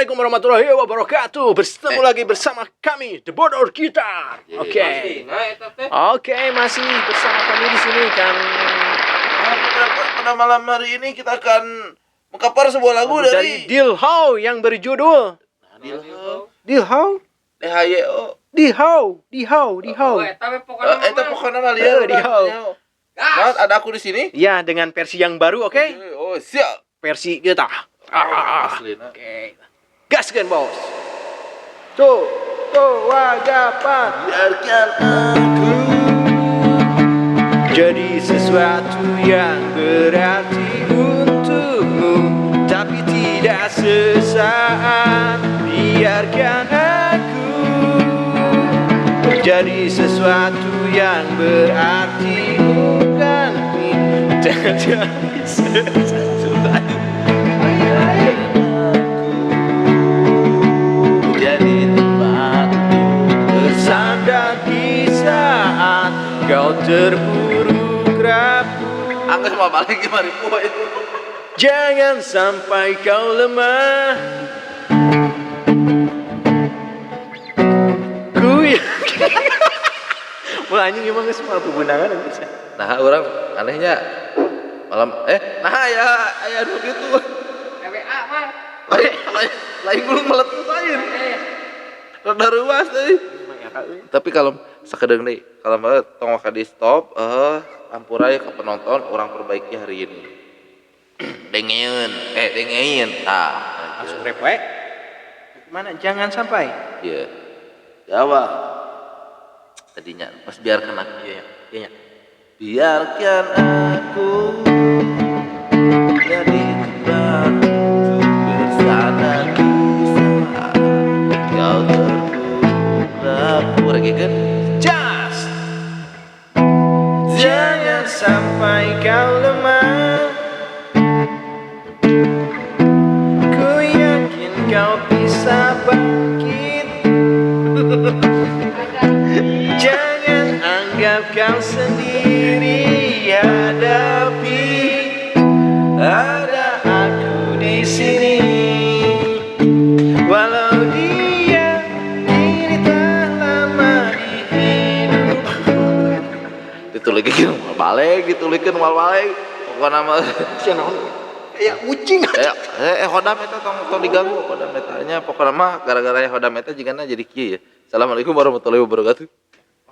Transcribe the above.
Assalamualaikum warahmatullahi wabarakatuh. Bertemu lagi bersama kami, The Bodor Gitar. Oke. Nah, eta teh. Oke, masih bersama kami di sini Kang. Nah, pada malam hari ini kita akan mengcover sebuah lagu dari dari Dilhau yang berjudul Dilho. Dilhau, DHYO. Dilhau, Dilhau, Dilhau. Oh, eta we pokona. Eh, eta pokoknya mah liar. Eh, Dilhau. Nah, ada aku di sini. Ya, dengan versi yang baru, oke? Oh, siap. Versi kita. Ah. Aslina. Oke. Gaskeun, Bos. Tuh, tuh, wagapan. Biarkan aku jadi sesuatu yang berarti untukmu, tapi tidak sesaat. Biarkan aku jadi sesuatu yang berarti, bukan tidak jadi sesuatu. Jadi tempat Bersandar di saat kau terpuruk rapuh. Angga sama balik gimana ribu itu. Jangan sampai kau lemah. Ku yakin. Wah, anjing, emang geus mah bebenangan bisa. Nah, orang anehnya malam nah ya aya nu gitu. WA mah. Lain lain lain gulung meletus lain. Eh, Rada ruas euy. Tapi kalau sakedeung deui, kalau mah tong waka di stop, ampura ya ke penonton, orang perbaiki hari ini. Dengeun, dengeun. Tah. Langsung rap we. Mana jangan sampai. Iya. Jawa. Tadinya pas biarkan aku. Iya, iya. Biarkan aku jadi tempat untuk bersandar di saat kau terpuruk rapuh. Kan? Just. Jangan sampai kau lemah. Ku yakin kau bisa bangkit. Jangan anggap kau sendiri, hadapi. Ada aku di sini. Walau dia kini tak lama di hidupku. Ditulikeun moal balik, ditulikeun moal balik. Pokokna mah Sia naon? Kayak kucing. Hodam eta tong tong diganggu hodam eta nya, pokokna mah gara-gara hodam eta jigana jadi kieu ya. Assalamualaikum warahmatullahi wabarakatuh.